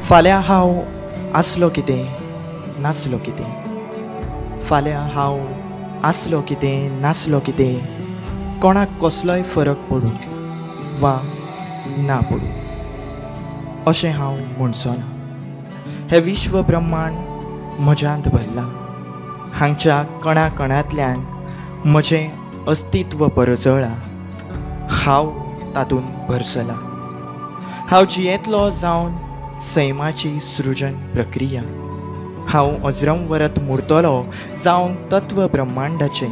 फाल्यां हांव आसलो कितें नासलो कितें, फाल्यां हांव आसलो कितें नासलो कितें, कोणाक कसलोय फरक पडूं वा ना पडूं अशें हांव म्हणचो ना. हें विश्व ब्रह्मांड म्हज्यांत भरलां. हांगच्या कणा कणांतल्यान म्हजें अस्तित्व परजळ्ळां. हांव तातूंत भरसलां. हांव जियेतलो जावन सैमाची सृजन प्रक्रिया. हांव अजरंवरत मुरतलो जावन तत्व ब्रह्मांडाचें,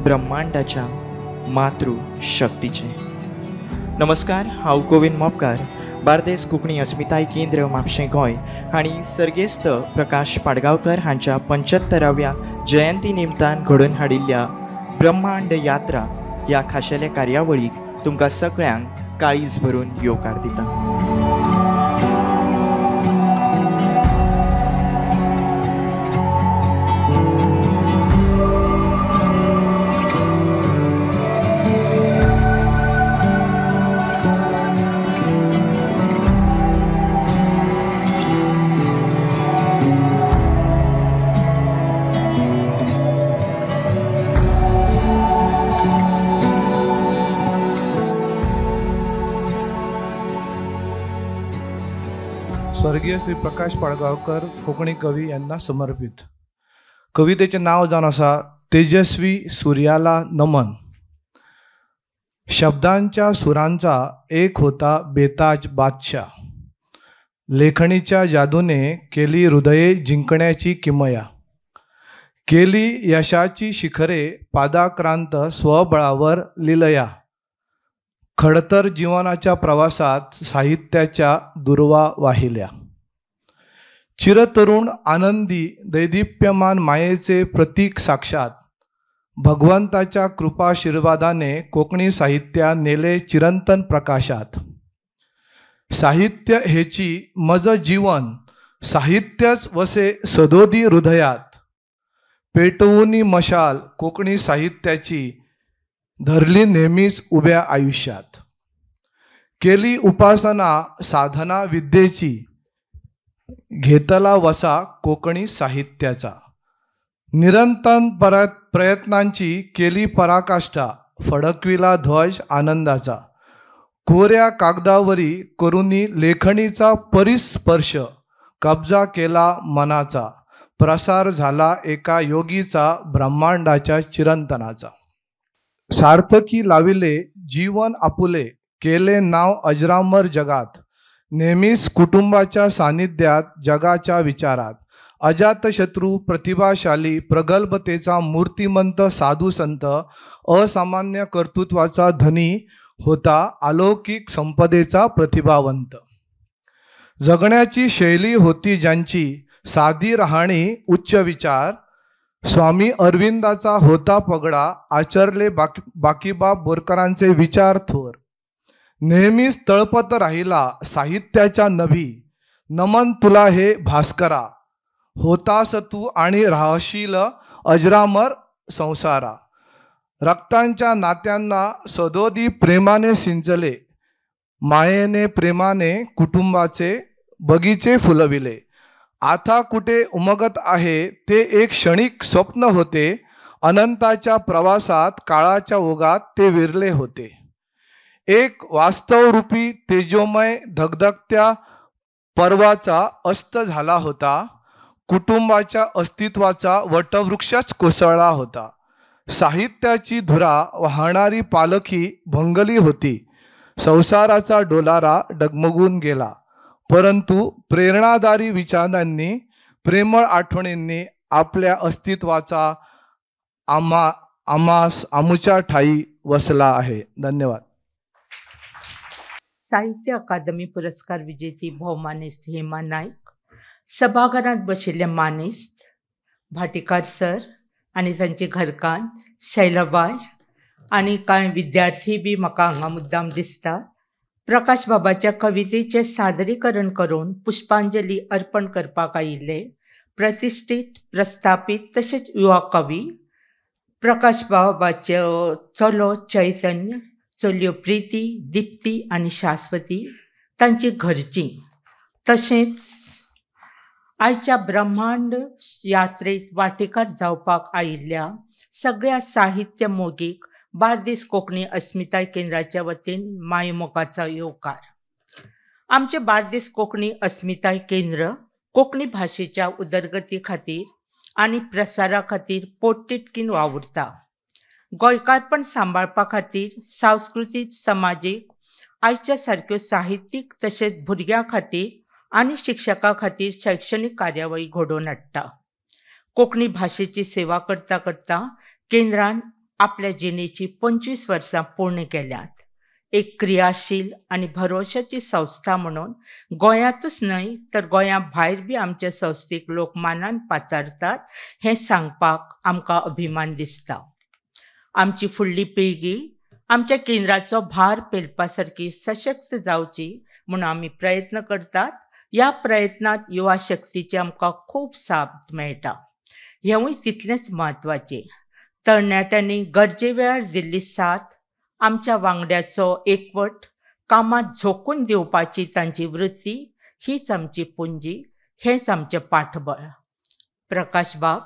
ब्रह्मांडाच्या मातृ शक्तीचें. नमस्कार, हांव गोविंद मोपकार, बार्देस कोंकणी अस्मिताय केंद्र म्हापशें गोंय हांणी सर्गेस्त प्रकाश पाडगांवकर हांच्या 75व्या जयंती निमतान घडोवन हाडिल्ल्या ब्रह्मांड यात्रा ह्या खाशेल्या कार्यावळीक तुमकां सगळ्यांक काळीज भरून येवकार दिता. स्वर्गीय श्री प्रकाश पाडगांवकर कोंकणी कवी यांना समर्पित. कवितेचें नांव जावन आसा तेजस्वी सूर्याला नमन. शब्दांच्या सुरांचा एक होता बेताज बादशाह, लेखणीच्या जादूने केली हृदये जिंकण्याची किमया, केली यशाची शिखरे पादाक्रांत स्वबळावर लिलया, खडतर जीवनाच्या प्रवासात साहित्याच्या दुर्वा वाहिल्या, चिरतरुण आनंदी दैदिप्यमान मायेचे प्रतीक साक्षात भगवंताच्या कृपाशीर्वादाने कोंकणी साहित्या नेले चिरंतन प्रकाशात. साहित्य हेची मज जीवन, साहित्यच वसे सदोदी हृदयात, पेटवूनी मशाल कोंकणी साहित्याची धरली नेहमीच उभ्या आयुष्यात, केली उपासना साधना विद्येची घेतला वसा कोंकणी साहित्याचा, निरंतर प्रयत्नांची केली पराकाष्ठा फडकविला ध्वज आनंदाचा, कोऱ्या कागदावरी करुनी लेखणीचा परिस्पर्श कब्जा केला मनाचा, प्रसार झाला एका योगीचा ब्रह्मांडाच्या चिरंतनाचा. सार्थकी लाविले जीवन आपुले, केले नाव अजरामर जगात, नेहमीच कुटुंबाच्या सानिध्यात जगाच्या विचारात, अजातशत्रू प्रतिभाशाली प्रगल्भतेचा मूर्तिमंत साधू संत, असामान्य कर्तृत्वाचा धनी होता अलौकिक संपदेचा प्रतिभावंत. जगण्याची शैली होती ज्यांची साधी राहणी उच्च विचार, स्वामी अरविंदाचा होता पगडा आचरले बाकीबाब बोरकरांचे विचार थोर, नेहमीच तळपत राहिला साहित्याच्या नभी, नमन तुला हे भास्करा, होतास तू आणि राहशील अजरामर संसारा, रक्तांच्या नात्यांना सदोदी प्रेमाने सिंचले, मायेने प्रेमाने कुटुंबाचे बगीचे फुलविले, आता कुठे उमगत आहे ते एक क्षणिक स्वप्न होते, अनंताच्या प्रवासात काळाच्या ओघात ते विरले होते, एक वास्तवरूपी तेजोमय धगधगत्या पर्वाचा अस्त झाला होता, कुटुंबाच्या अस्तित्वाचा वटवृक्षच कोसळला होता, साहित्याची धुरा वाहणारी पालखी भंगली होती, संसाराचा डोलारा डगमगून गेला, परंतु प्रेरणादारी विचारांनी प्रेमळ आठवणींनी आपल्या अस्तित्वाचा आमास आमुच्या ठाई वसला आहे. धन्यवाद. साहित्य अकादमी पुरस्कार विजेती भोवमानेस्त हेमा नायक, सभाघरांत बशिल्ले मानेस्त भाटीकार सर आनी तांची घरकान्न शैलाबाय आनी कांय विद्यार्थी बी म्हाका हांगा मुद्दाम दिसतात. प्रकाश बाबाच्या कवितेचें सादरीकरण करून पुष्पांजली अर्पण करपाक आयिल्ले प्रतिश्ठीत प्रस्थापीत तशेंच युवा कवी प्रकाश बाबाचो चलो चैतन्य, चलयो प्रिती, दिप्ती आनी शाश्वती, तांची घरचीं तशेंच आयच्या ब्रह्मांड यात्रेत वाटेकार जावपाक आयिल्ल्या सगळ्या साहित्य मोगीक बार्देस कोंकणी अस्मिताय केंद्राच्या वतीन मायमोगाचो येवकार. आमचें बार्देस कोंकणी अस्मिताय केंद्र कोंकणी भाशेच्या उदरगती खातीर आनी प्रसारा खातीर पोटतिडकीन वावुरता. गोंयकारपण सांबाळपा खातीर सांस्कृतीक, समाजीक आयच्या सारक्यो साहित्यीक तशेंच भुरग्यां खातीर आनी शिक्षकां खातीर शैक्षणीक कार्यावळी घडोवन हाडटा. कोंकणी भाशेची सेवा करता करता केंद्रान आपल्या जिणेची 25 वर्सां पूर्ण केल्यांत. एक क्रियाशील आनी भरोश्याची संस्था म्हणून गोंयांतूच न्हय तर गोंया भायर बी आमच्या संस्थेक लोक मानान पाचारतात हें सांगपाक आमकां अभिमान दिसता. आमची फुडली पिळगी आमच्या केंद्राचो भार पेलपा सारकी सशक्त जावची म्हूण आमी प्रयत्न करतात. ह्या प्रयत्नांत युवा शक्तीची आमकां खूब साथ मेळटा. हेंवूय तितलेंच म्हत्वाचें. तरणाट्यांनी गरजे वेळार दिल्ली साथ, आमच्या वांगड्याचो एकवट, कामांत झोकून दिवपाची तांची वृत्ती हीच आमची पुंजी, हेंच आमचें पाठबळ. प्रकाश बाब,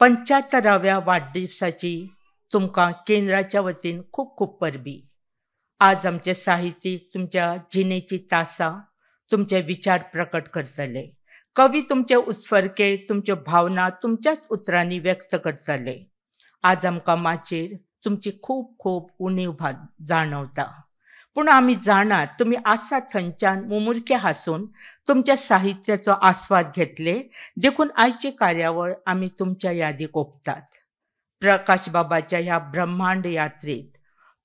75व्या वाडदिवसाची तुमकां केंद्राच्या वतीन खूब खूब परबी. आज आमचे साहित्यीक तुमच्या जिणेची तासां, तुमचे विचार प्रकट करतले. कवी तुमचे उत्फर्के, तुमच्यो भावना तुमच्याच उतरांनी व्यक्त करतले. आज आमकां माचयेर तुमची खूब खूब उणीव जाणवता, पूण आमी जाणात तुमी आसा थंयच्यान मुमुरखे हांसून तुमच्या साहित्याचो आस्वाद घेतले, देखून आयची कार्यावळ आमी तुमच्या यादीक ओंपतात. प्रकाश बाबाच्या ह्या ब्रह्मांड यात्रेत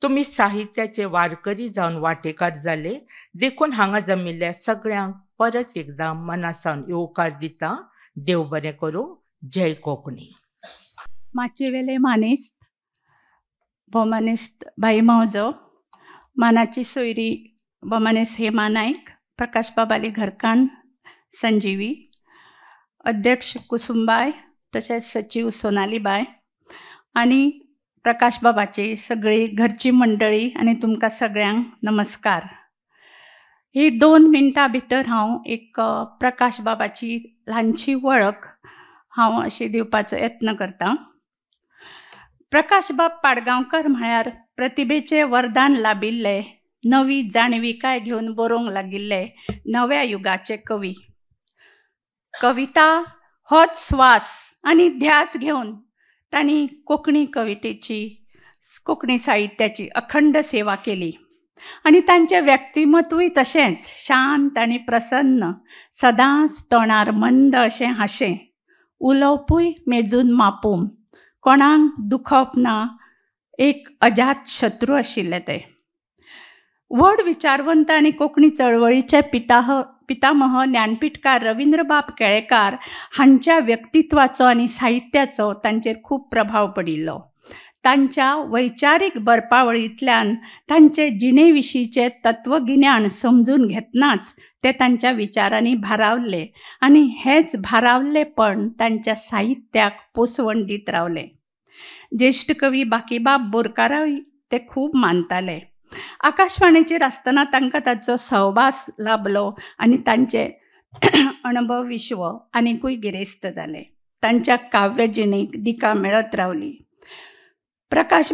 तुमी साहित्याचे वारकरी जावन वाटेकार जाले, देखून हांगा जमिल्ल्या सगळ्यांक परत एकदां मनासावन येवकार दिता. देव बरें करूं. जय कोंकणी. माचयेवेले मानेस्त भोवमानेस्त भाई मावजो, मानाची सोयरी भोवमानेस्त हेमा नायक, प्रकाश बाबाली घरकान्न संजीवी, अध्यक्ष कुसुमबाय तशेंच सचीव सोनालीबाय आनी प्रकाश बाबाची सगळी घरची मंडळी आनी तुमकां सगळ्यांक नमस्कार. ही 2 मिनटां भितर हांव एक प्रकाश बाबाची ल्हानशी वळख हांव अशी दिवपाचो यत्न करतां. प्रकाश बाब पाडगांवकर म्हळ्यार प्रतिभेचें वरदान लाबिल्ले, नवी जाणविकाय घेवन बरोवंक लागिल्ले नव्या युगाचे कवी. कविता होच स्वास आनी ध्यास घेवन तांणी कोंकणी कवितेची, कोंकणी साहित्याची अखंड सेवा केली. आनी तांचें व्यक्तिमत्वूय तशेंच शांत आनी प्रसन्न, सदांच तोंडार मंद अशें हांशें, उलोवपूय मेजून मापून, कोणाक दुखप ना, एक अजात शत्रू आशिल्ले ते. व्हड विचारवंत आनी कोंकणी चळवळीचे पितामह ज्ञानपीठकार रवींद्रबाब केळेकार हांच्या व्यक्तित्वाचो आनी साहित्याचो तांचेर खूब प्रभाव पडिल्लो. तांच्या वैचारीक बरपावळींतल्यान तांचे जिणे विशींचें तत्वगिन्यान समजून घेतनाच ते तांच्या विचारांनी भारावले आनी हेंच भारावल्लेपण तांच्या साहित्याक पोसवण दीत रावलें. ज्येश्ठ कवी बाकीबाब बोरकारूय ते खूब मानताले. आकाशवाणीचेर आसतना तांकां ताचो सहवास लाभलो आनी तांचें अणभव विश्व आनिकूय गिरेस्त जालें. तांच्या काव्य जिणेक दिका मेळत रावली. प्रकाश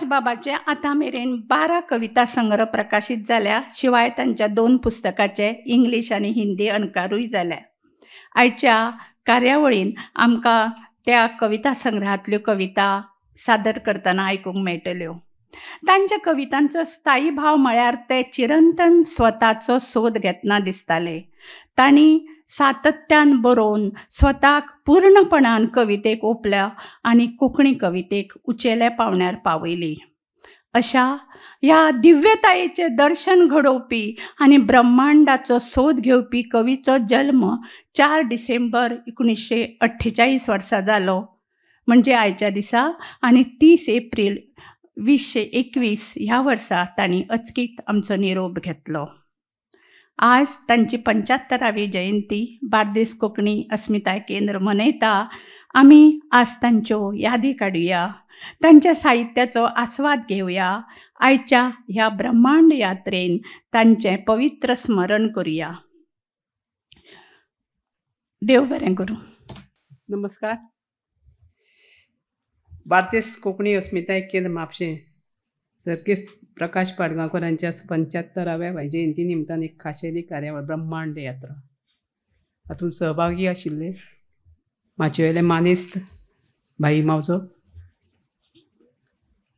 बाबाचे आतां मेरेन 12 कविता संग्रह प्रकाशीत जाल्या, शिवाय तांच्या 2 पुस्तकाचे इंग्लीश आनी हिंदी अणकारूय जाल्या. आयच्या कार्यावळीन आमकां त्या कविता संग्रहांतल्यो कविता सादर करतना आयकूंक मेळटल्यो. तांच्या कवितांचो स्थायी भाव म्हळ्यार ते चिरंतन स्वताचो सोद घेतना दिसताले. तांणी सातत्यान बरोवन स्वताक पूर्णपणान कवितेक ओंपल्या आनी कोंकणी कवितेक उंचेल्या पावंड्यार पावयली. अशा ह्या दिव्यतायेचें दर्शन घडोवपी आनी ब्रह्मांडाचो सोद घेवपी कवीचो जल्म 4 डिसेंबर 1948 वर्सा जालो, म्हणजे आयच्या दिसा, आनी 30 एप्रील 2021 ह्या वर्सा तांणी अचकीत आमचो निरोप घेतलो. आज तांची 75वी जयंती बार्देस कोंकणी अस्मिताय केंद्र मनयता. आमी आज तांच्यो यादी काडुया, तांच्या साहित्याचो आस्वाद घेवया. आयच्या ह्या ब्रह्मांड यात्रेन तांचें पवित्र स्मरण करुया. देव बरें करूं. नमस्कार. बार्देस कोंकणी अस्मिताय केंद्र म्हापशें सर्गेस्त प्रकाश पाडगांवकर हांच्या 75व्या जयंती निमतान एक खाशेली कार्यावळ ब्रह्मांड यात्रा हातूंत सहभागी आशिल्ले माचये वयले मानेस्त भाई मावजो,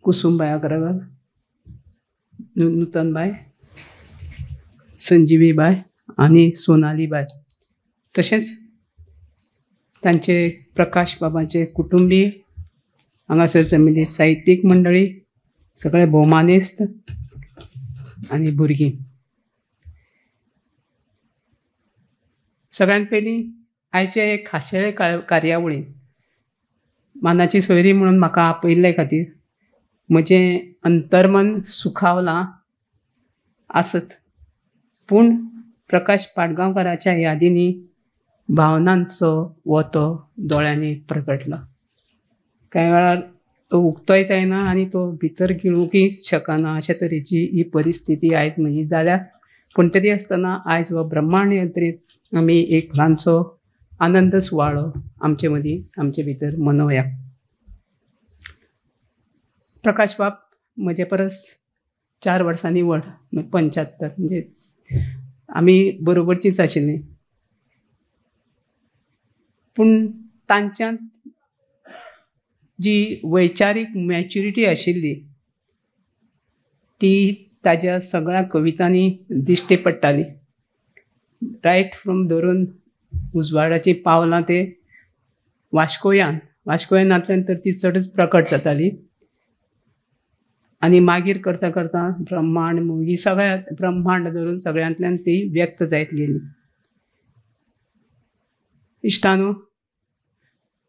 कुसुमबाय अग्रवाल, नूतनबाय, संजीवीबाय आनी सोनालीबाय, तशेंच तांचे प्रकाश बाबाचे कुटुंबीय, हांगासर जमिल्ली साहित्यीक मंडळी, सगळे भोवमानेस्त आनी भुरगीं. सगळ्यांत पयलीं आयचे एक खाशेले कार्यावळीन मानाची सोयरी म्हणून म्हाका आपयिल्ले खातीर म्हजें अंतर्मन सुखावलां आसत, पूण प्रकाश पाडगांवकाराच्या यादींनी भावनांचो वोतो दोळ्यांनी प्रगटला. कांय वेळार तो उक्तोय जायना आनी तो भितर गिळूंकय शकना अशे तरेची ही परिस्थिती आयज म्हजी जाल्या. पूण तरी आसतना आयज हो ब्रह्मांड यंत्रेंत आमी एक ल्हानसो आनंद सुवाळो आमचे मदीं आमचे भितर मनोवया. प्रकाश बाब म्हजे परस 4 वर्सांनी व्हड, 75, म्हणजे आमी बरोबरचीच आशिल्लीं. पूण तांच्यांत जी वैचारीक मॅच्युरिटी आशिल्ली ती ताज्या सगळ्या कवितांनी दिश्टी पडटाली. रायट फ्रॉम धरून उजवाडाचीं पावलां ते वास्कोयान, वास्कोयानांतल्यान तर ती चडच प्रकट जाताली. आनी मागीर करता करता ब्रह्मांड ही सगळ्या ब्रह्मांड धरून सगळ्यांतल्यान ती व्यक्त जायत गेली. इश्टानो,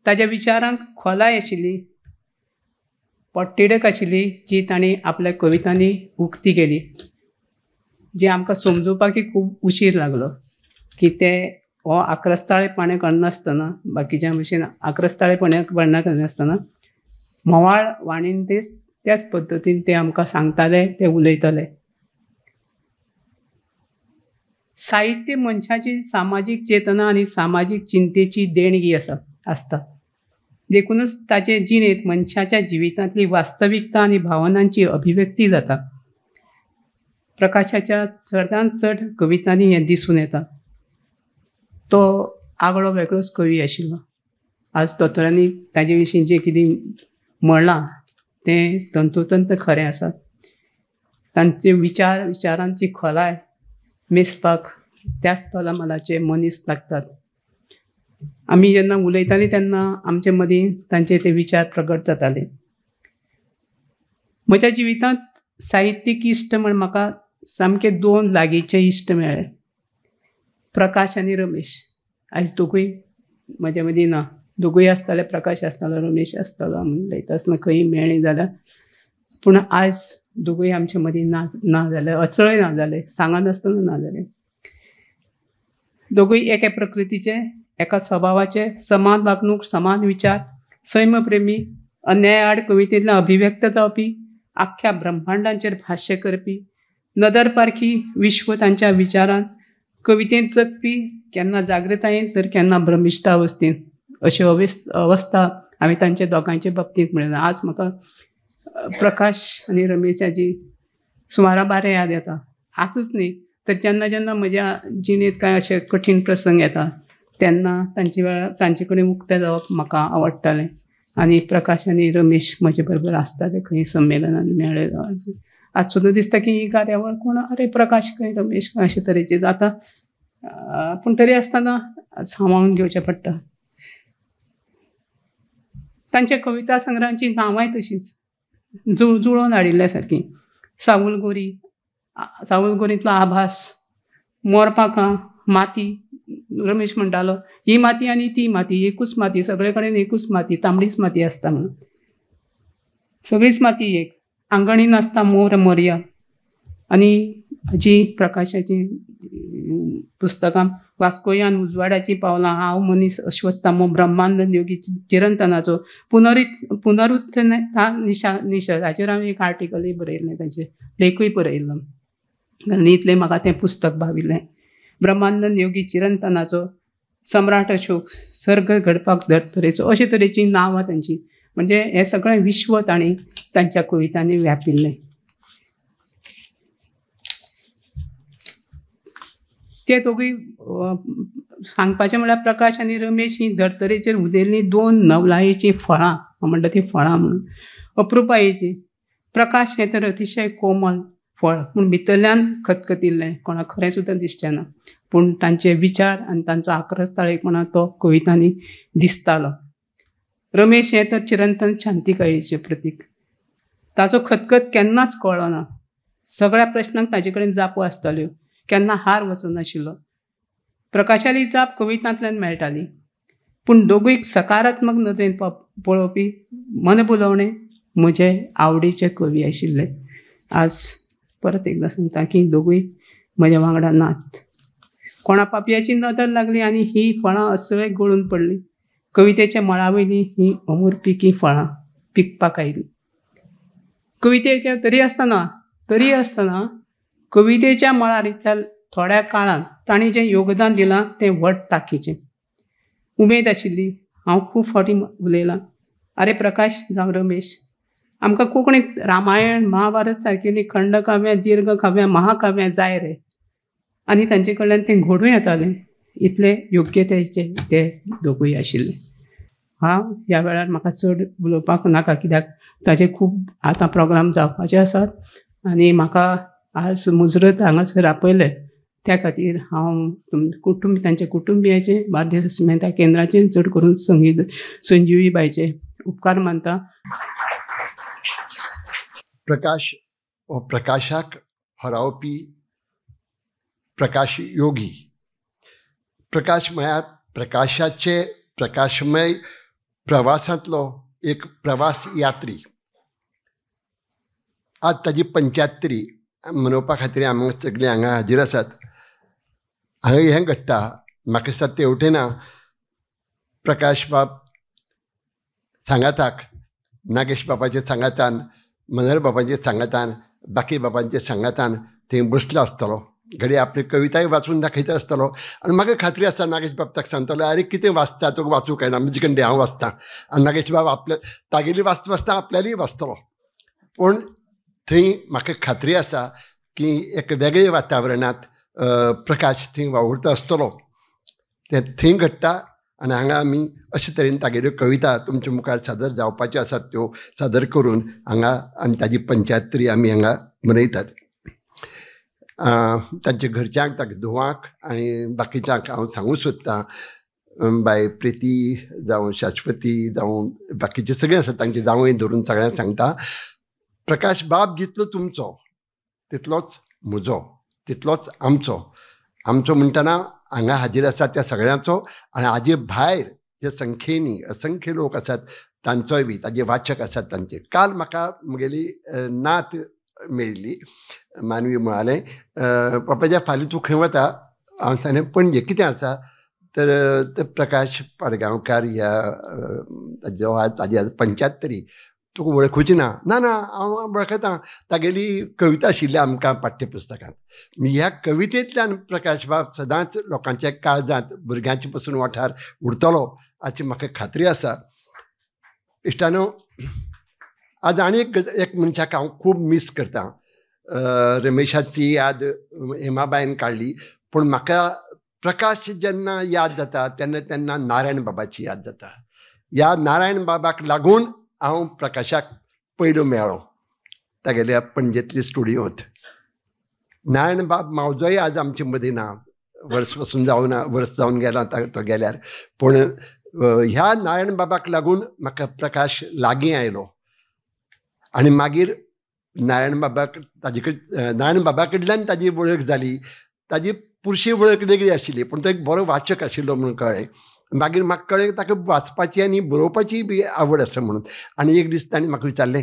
ताज्या विचारांक खोलाय आशिल्ली, पोटतिडक आशिल्ली, जी तांणी आपल्या कवितांनी उक्ती केली, जी आमकां समजुपाकय खूब उशीर लागलो की ते हो आक्रस्ताळेपणा करनासतना, बाकीच्या भशेन आक्रस्ताळेपणा करनासतना म्होंवाळ वाणीन तेच त्याच पद्दतीन ते आमकां सांगताले, ते उलयताले. साहित्य मनशाची सामाजीक चेतना आनी सामाजीक चिंतेची देणगी आसता. देखूनच ताचे जिणेंत मनशाच्या जिवितांतली वास्तविकता आनी भावनांची अभिव्यक्ती जाता. प्रकाशाच्या चडांत चड कवितांनी हें दिसून येता. तो आगळो वेगळोच कवी आशिल्लो. आज दोतोरांनी ताजे विशीं जें कितें म्हणलां तें तंतोतंत खरें आसा. तांचे विचारांची खोलाय मेजपाक त्याच तोलामोलाचे मनीस लागतात. आमी जेन्ना उलयतालीं तेन्ना आमचे मदीं तांचे ते विचार प्रगट जाताले. म्हज्या जिवितांत साहित्यीक इश्ट म्हण म्हाका सामके 2 लागींचे इश्ट मेळ्ळे, प्रकाश आनी रमेश. आयज दोगूय म्हज्या मदीं ना, दोगूय आसताले, प्रकाश आसतालो, रमेश आसतालो, आमी उलयता आसतना खंय मेळ्ळीं जाल्यार. पूण आयज दोगूय आमचे मदीं ना ना जाले, अचळय ना जाले, सांगनासतना ना जाले. दोगूय एके प्रकृतीचे, एका स्वभावाचे, समान वागणूक, समान विचार, सैमप्रेमी, अन्याय आड कवितेंतल्यान अभिव्यक्त जावपी, आख्ख्या ब्रह्मांडांचेर भाश्य करपी, नदर पारखी विश्व तांच्या विचारान कवितेंत जगपी, केन्ना जागृतायेन तर केन्ना भ्रमिश्टावस्थेंत, अशी अवस्था आमी तांच्या दोगांयचे बाबतींत मेळना. आज म्हाका प्रकाश आनी रमेशाची सुमारा बारा याद येता. आजच न्ही तर जेन्ना जेन्ना म्हज्या जिणेंत कांय अशे कठीण प्रसंग येता तेन्ना तांचे वेळार तांचे कडेन उक्तें जावप म्हाका आवडटालें. आनी प्रकाश आनी रमेश म्हजे बरोबर आसताले खंय संमेलनान मेळ्ळे. आज सुद्दां दिसता की ही कार्यावळ कोण, अरे प्रकाश खंय, रमेश खंय, अशे तरेची जाता. पूण तरी आसतना सांबाळून घेवचें पडटा. तांच्या कविता संग्रहांची नांवांय तशींच जुळोवन हाडिल्ल्या सारकीं. सावुलगोरी, सावुलगोरींतलो आभास, मोरपाखां, माती. रमेश म्हणटालो ही माती आनी ती माती एकूच माती, सगळे कडेन एकूच माती, तांबडीच माती आसता म्हणून, सगळीच माती एक. आंगणी नासता मोर मोरया. आनी जी प्रकाशाची पुस्तकां वास्कोयान उजवाडाचीं पावलां, हांव मनीस अश्वत्थामो, ब्रह्मानंद योगी चिरंतनाचो, पुनरुत्थान निशद हाचेर हांवें एक आर्टिकलूय बरयल्लें, तांचेर लेखूय बरयल्लो आनी इतलें म्हाका तें पुस्तक भाविल्लें. ब्रह्मानंद योगी चिरंतनाचो, सम्राट अशोक, सर्ग घडपाक धर्तरेचो, अशे तरेचीं नांवां तांची. म्हणजे हें सगळें विश्व तांणी तांच्या कवितांनी व्यापिल्लें. ते दोगूय सांगपाचें म्हळ्यार प्रकाश आनी रमेश ही धर्तरेचेर उदेल्लीं दोन नवलायेचीं फळां, हांव म्हणटा तीं फळां म्हणून, अप्रुपायेचीं. प्रकाश हें तर अतिशय कोमल फळ, पूण भितरल्यान खतखतिल्लें, कोणाक खरें सुद्दां दिसचें ना, पूण तांचे विचार आनी तांचो आक्रस्ताळेपणा तो कवितांनी दिसतालो. रमेश हें तर चिरंतन शांतिकायेचें प्रतीक, ताचो खतखत केन्नाच कळ्ळो ना, सगळ्या प्रश्नांक ताजे कडेन जापो आसताल्यो, केन्ना हार वचनाशिल्लो. प्रकाशाली जाप कवितांतल्यान मेळटाली, पूण दोगूय सकारात्मक नदरेन पळोवपी मनभुलोवणे म्हजे आवडीचे कवी आशिल्ले. आज परत एकदां सांगता की दोगूय म्हज्या वांगडा नात. कोणा पापयाची नदर लागली आनी ही फळां असळे गळून पडली. कवितेच्या मळा वयली ही अमुरपिकी फळां पिकपाक आयली. कवितेच्या तरी आसतना कवितेच्या मळार इतल्या थोड्या काळान तांणी जें योगदान दिलां तें व्हड ताकीचें. उमेद आशिल्ली. हांव खूब फावटी उलयलां, आरे प्रकाश जावं रमेश, आमकां कोंकणींत रामायण महाभारत सारकेली खंडकाव्यां, दीर्घकाव्यां, महाकाव्यां जाय रे, आनी तांचे कडल्यान तें घडूं येतालें. इतले योग्यतेचे ते दोगूय आशिल्ले. हांव ह्या वेळार म्हाका चड उलोवपाक नाका, कित्याक ताजे खूब आतां प्रोग्राम जावपाचे आसात आनी म्हाका आज मुजरत हांगासर आपयलें त्या खातीर हांव कुटुंब, तांच्या कुटुंबियाचे, बार्देस अस्मिताय केंद्राचे, चड करून संगीत संजीवी बायचे उपकार मानता. प्रकाश हो प्रकाशाक हरावपी प्रकाश योगी. प्रकाश म्हळ्यार प्रकाशाचे प्रकाशमय प्रवासांतलो एक प्रवास यात्री. आज ताजी 75 मनोवपा खातीर आमी सगळीं हांगा हाजीर आसात. हांगा हें घडटा, म्हाका दिसता तेवटेन प्रकाश बाब सांगाताक, नागेश बाबाच्या सांगातान, मनोहर बाबाच्या सांगातान, बाकी बाबांच्या सांगातान थंय बसलो आसतलो, घडये आपली कविताय वाचून दाखयता आसतलो. आनी म्हाका खात्री आसा नागेश बाब ताका सांगतलो, आरे कितें वाचता तुका वाचूंक कळना, म्हजे कडेन हांव वाचतां. आनी नागेश बाब आपल्या तागेली वाचता वाचता आपल्यालीय वाचतलो. पूण थंय म्हाका खात्री आसा की एक वेगळे वातावरणांत प्रकाश थंय वावुरता आसतलो. तें थंय घडटा आनी हांगा आमी अशे तरेन तागेल्यो कविता तुमच्या मुखार सादर जावपाच्यो आसात त्यो सादर करून हांगा आमी ताजी 75 आमी हांगा मनयतात. तांच्या घरच्यांक, ताच्या धुवांक आनी बाकीच्यांक हांव सांगूंक सोदतां, बाय प्रिती जावं शाश्वती जावं बाकीचे सगळे आसात तांचे जावंय धरून सगळ्यांक सांगता, प्रकाश बाब जितलो तुमचो तितलोच म्हजो, तितलोच आमचो. आमचो म्हणटना हांगा हाजीर आसा त्या सगळ्यांचो आनी हाजे भायर जे संख्येनी असंख्य लोक आसात तांचोय बी, ताजे वाचक आसात तांचे. काल म्हाका म्हगेली नात मेळिल्ली, मानवी म्हळालें, पप्पाच्या फाल्यां तूं खंय वता? हांव सांगलें पणजे. कितें आसा? तर प्रकाश पाडगांवकार ह्या जो ताजी आज 75, तुका वळखुची ना? ना ना, हांव वळखतां, तागेली कविता आशिल्ली आमकां पाठ्यपुस्तकांत. ह्या कवितेंतल्यान प्रकाश बाब सदांच लोकांच्या काळजांत, भुरग्यांचे पसून वाठार उरतलो हाची म्हाका खात्री आसा. इश्टानो, आज आनी एक मनशाक हांव खूब मीस करतां. रमेशाची याद हेमाबायन काडली, पूण म्हाका प्रकाश जेन्ना याद जाता तेन्ना तेन्ना नारायण बाबाची याद जाता. ह्या नारायण बाबाक लागून हांव प्रकाशाक पयलो मेळ्ळो तागेल्या पणजेंतली स्टुडियोंत. नारायण बाब मावजोय आज आमचे मदीं ना, वर्स पसून जावना, वर्स जावन गेलां तो गेल्यार, पूण ह्या नारायण बाबाक लागून म्हाका प्रकाश लागीं आयलो. आनी मागीर नारायण बाबाक ताजे कडेन, नारायण बाबा कडल्यान ताजी वळख जाली. ताजी पुरशी वळख वेगळी आशिल्ली, पूण तो एक बरो वाचक आशिल्लो म्हणून कळ्ळें. मागीर म्हाका कळ्ळें ताका वाचपाची आनी बरोवपाची बी आवड आसा म्हणून. आनी एक दीस ताणें म्हाका विचारलें,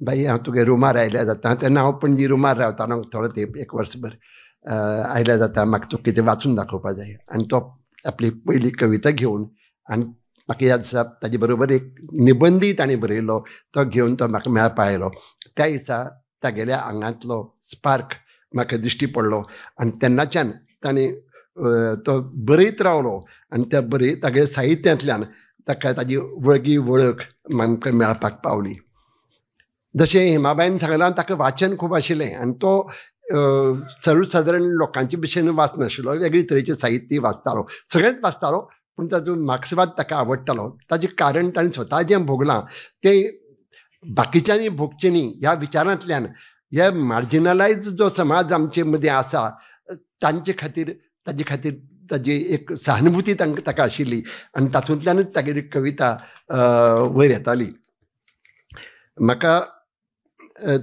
बाई हांव तुगे रुमार आयल्यार जाता? तेन्ना हांव पणजी रुमार रावतालो थोडो तेंप, एक वर्सभर. आयल्यार जाता, म्हाका तूं कितें वाचून दाखोवपा जाय. आनी तो आपली पयली कविता घेवन, आनी म्हाका याद आसा ताजे बरोबर एक निबंदीय ताणें बरयलो, तो घेवन तो म्हाका मेळपा आयलो. त्या दिसा तागेल्या आंगांतलो स्पार्क म्हाका दिश्टी पडलो आनी तेन्नाच्यान ताणें तो बरयत रावलो आनी त्या तागेल्या साहित्यांतल्यान ताका ताजी वळगी वळख आमकां मेळपाक पावली. जशें हेमाबायन सांगलां, ताका वाचन खूब आशिल्लें आनी तो सर्वसादारण लोकांचे भशेन वाचनाशिल्लो, वेगळे तरेचें साहित्य वाचतालो, सगळेंच वाचतालो, पूण ताजो मार्क्सवाद ताका आवडटालो. ताजें कारण ताणें स्वता जें भोगलां तें बाकीच्यांनी भोगचें न्ही ह्या विचारांतल्यान ह्या मार्जिनलायज जो समाज आमचे मदीं आसा तांचे खातीर, ताजे खातीर ताजी एक सहानुभूती तांकां ताका आशिल्ली आनी तातूंतल्यानूच तागेली कविता वयर येताली. म्हाका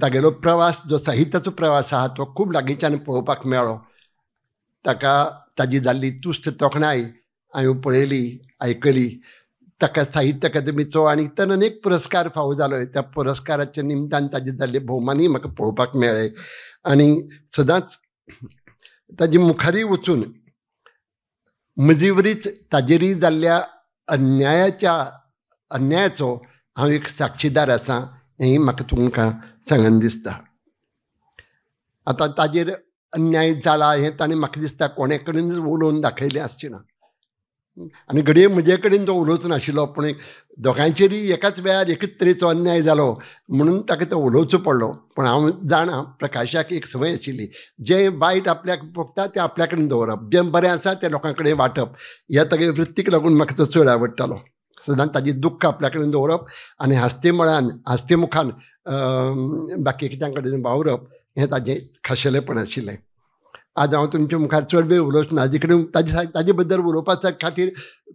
तागेलो प्रवास जो साहित्याचो प्रवास आहा तो खूब लागींच्यान पळोवपाक मेळ्ळो. ताका ताजी जाल्ली तुस्त तोखणाय हांवें पळयली, आयकली. ताका साहित्य अकादमीचो आनी इतर अनेक पुरस्कार फावो जालो. त्या पुरस्काराच्या निमतान ताजे जाल्ले भोवमानूय म्हाका पळोवपाक मेळ्ळे आनी सदांच ताजे मुखारय वचून म्हजे वरीच ताजेरय जाल्ल्या अन्यायाचो हांव एक साक्षीदार आसा हें म्हाका तुमकां सांगन दिसता. आतां ताजेर अन्याय जाला हें ताणें म्हाका दिसता कोणे कडेन उलोवन दाखयलें आसचें ना आनी घडये म्हजे कडेन तो उलोवचो नाशिल्लो, पूण दोगांयचेरय एकाच वेळार एकच तरेचो अन्याय जालो म्हणून ताका तो उलोवचो पडलो. पूण हांव जाणा प्रकाशाक एक संवय आशिल्ली, जें वायट आपल्याक भोगता तें आपल्या कडेन दवरप, जें बरें आसा तें लोकां कडेन वांटप. ह्या तागे वृत्तीक लागून म्हाका तो चड आवडटालो. सदांच ताजें दुख्ख आपल्या कडेन दवरप आनी हांसते मळान हांसते मुखान बाकी कित्यां कडेन वावरप हें ताजें खाशेलेपण आशिल्लें. आज हांव तुमच्या मुखार चड वेळ उलोवचो ना, ताजे कडेन ताजे बद्दल उलोवपा खातीर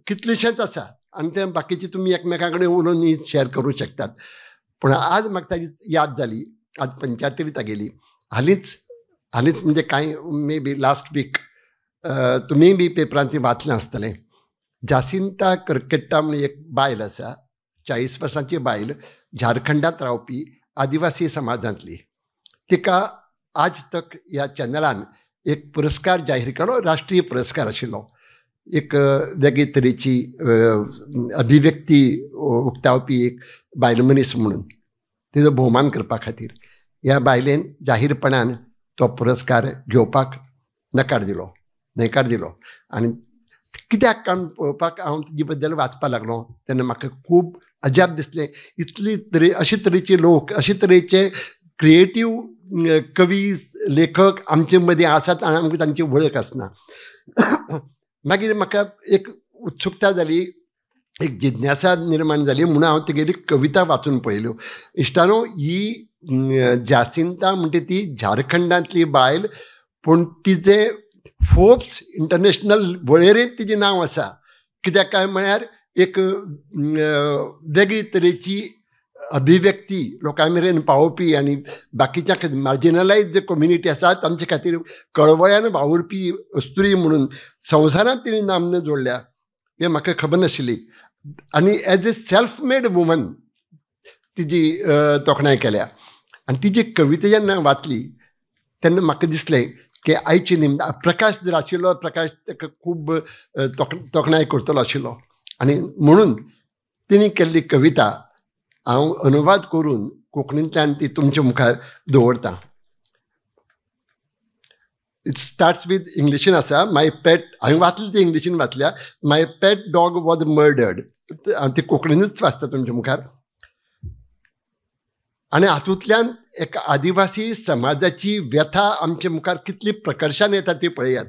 कितलेशेंच आसा आनी तें बाकीचे तुमी एकमेकां कडेन उलोवन शेअर करूं शकतात. पूण आज म्हाका ताजी याद जाली. आज 75 तागेली. हालींच हालींच म्हणजे कांय मे बी लास्ट वीक तुमी बी पेपरांत ती वाचलें आसतलें. जासिंता करकेट्टा म्हणून एक बायल आसा, 40 वर्सांची बायल, झारखंडांत रावपी, आदिवासी समाजांतली. तिका आज तक ह्या चॅनलान एक पुरस्कार जाहीर केलो, राष्ट्रीय पुरस्कार आशिल्लो, एक वेगळे तरेची अभिव्यक्ती उक्तावपी एक बायल मनीस म्हणून तिजो भोवमान करपा खातीर. ह्या बायलेन जाहीरपणान तो पुरस्कार घेवपाक न्हयकार दिलो. आनी कित्याक काम पळोवपाक हांव तिजे बद्दल वाचपाक लागलो तेन्ना म्हाका खूब अजाप दिसलें. इतली तरे अशे तरेचे लोक, अशे तरेचे क्रिएटीव कवी लेखक आमचे मदीं आसात आनी आमकां तांची वळख आसना. मागीर म्हाका एक उत्सुकता जाली, एक जिज्ञासा निर्माण जाली म्हणून हांव तिगेली कविता वाचून पळयल्यो. इश्टानो, ही जासिंता म्हणटा ती झारखंडांतली बायल, पूण तिजें फोर्ब्स इंटरनॅशनल वळेरेंत तिजें नांव आसा. कित्याक काय म्हळ्यार एक वेगळी तरेची अभिव्यक्ती लोकां मेरेन पावोवपी आनी बाकीच्या मार्जिनलायज जे कम्युनिटी आसा तांचे खातीर कळवळ्यान वावुरपी अस्तुरी म्हणून संवसारांत तिणें नामना जोडल्या हें म्हाका खबर नाशिल्ली. आनी as a self made woman तिजी तोखणाय केल्या. आनी तिजी कविता जेन्ना वाचली तेन्ना म्हाका दिसलें की आयचे निमतान प्रकाश जर आशिल्लो, प्रकाश ताका खूब तोखणाय करतलो आशिल्लो. आनी म्हणून तिणें केल्ली कविता हांव अनुवाद करून कोंकणींतल्यान ती तुमच्या मुखार दवरतां. It starts with इंग्लिशीन आसा, माय पेट, हांवें वाचली ती इंग्लिशीन वाचल्या, my pet dog was murdered. हांव ती कोंकणीनूच वाचता तुमच्या मुखार. आनी हातूंतल्यान एक आदिवासी समाजाची व्यथा आमच्या मुखार कितली प्रकर्शान येता ती पळयात.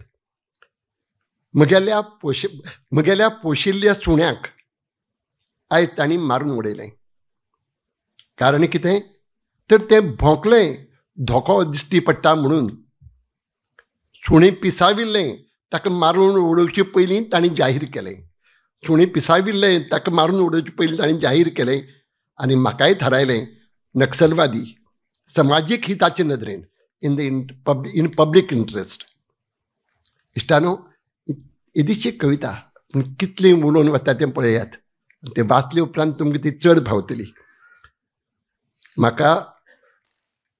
म्हगेल्या पोशिल्ल्या सुण्याक आयज तांणी मारून उडयलें. कारण कितें तर तें भोंकलें, धोको दिश्टी पडटा म्हणून. सुणें पिसाविल्लें ताका मारून उडोवचे पयलीं तांणी जाहीर केलें. सुणें पिसाविल्लें ताका मारून उडोवचे पयलीं तांणी जाहीर केलें आनी म्हाकाय थारायलें नक्सलवादी समाजीक हिताचे नदरेन in the in public interest. इश्टानो, येदीशी कविता पूण कितली उलोवन वता तें पळयात. तें वाचले उपरांत तुमकां ती चड भावतली. म्हाका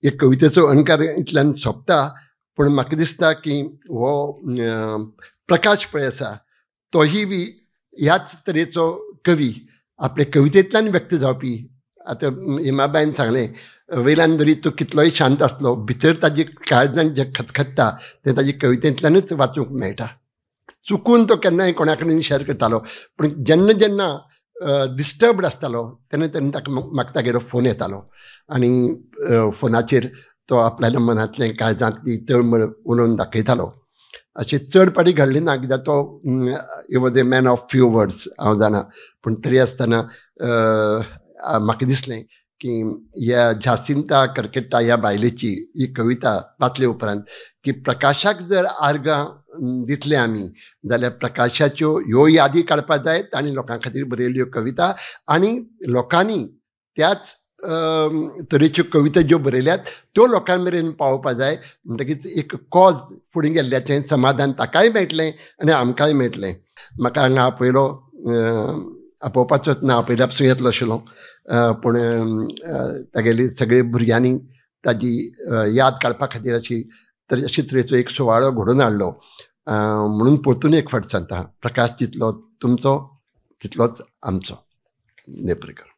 एक कवितेचो अणकार इतल्यान सोंपता, पूण म्हाका दिसता की हो प्रकाश पळय आसा तोही बी ह्याच तरेचो कवी, आपले कवितेंतल्यान व्यक्त जावपी. आतां हेमाबायन सांगलें, वयल्यान जरी तो कितलोय शांत आसलो भितर ताजी काळजान जें खतखत्ता तें ताजी कवितेंतल्यानूच वाचूंक मेळटा. चुकून तो केन्नाय कोणा कडेन शेअर करतालो, पूण जेन्ना जेन्ना डिस्टर्बड आसतालो तेन्ना तेन्ना ताका म्हाका तागेलो फोन येतालो आनी फोनाचेर तो आपल्याल्या मनांतलें काळजांतली तळमळ उलोवन दाखयतालो. अशें चड पाटी घडलें ना कित्याक तो he was a man of few words हांव जाणा, पूण तरी आसतना म्हाका दिसलें की ह्या जासिंता करकेट्टा ह्या बायलेची ही कविता वाचले उपरांत की प्रकाशाक जर आर्गां दितले आमी जाल्यार प्रकाशाच्यो ह्यो यादी काडपाक जाय, तांणी लोकां खातीर बरयल्ल्यो कविता आनी लोकांनी त्याच तरेच्यो कविता ज्यो बरयल्यात त्यो लोकां मेरेन पावोवपा जाय. म्हणटकीच एक कॉज फुडें गेल्ल्याचें समाधान ताकाय मेळटलें आनी आमकांय मेळटलें. म्हाका हांगा आपयलो, आपोवपाचोच ना, आपयल्या पसून येतलो आशिल्लो, पूण तागेली सगळे भुरग्यांनी ताजी याद काडपा खातीर अशी तरेचो एक सुवाळो घडोवन हाडलो. म्हणून परतून एक फावट सांगता, प्रकाश जितलो तुमचो तितलोच आमचो. देव बरें करूं.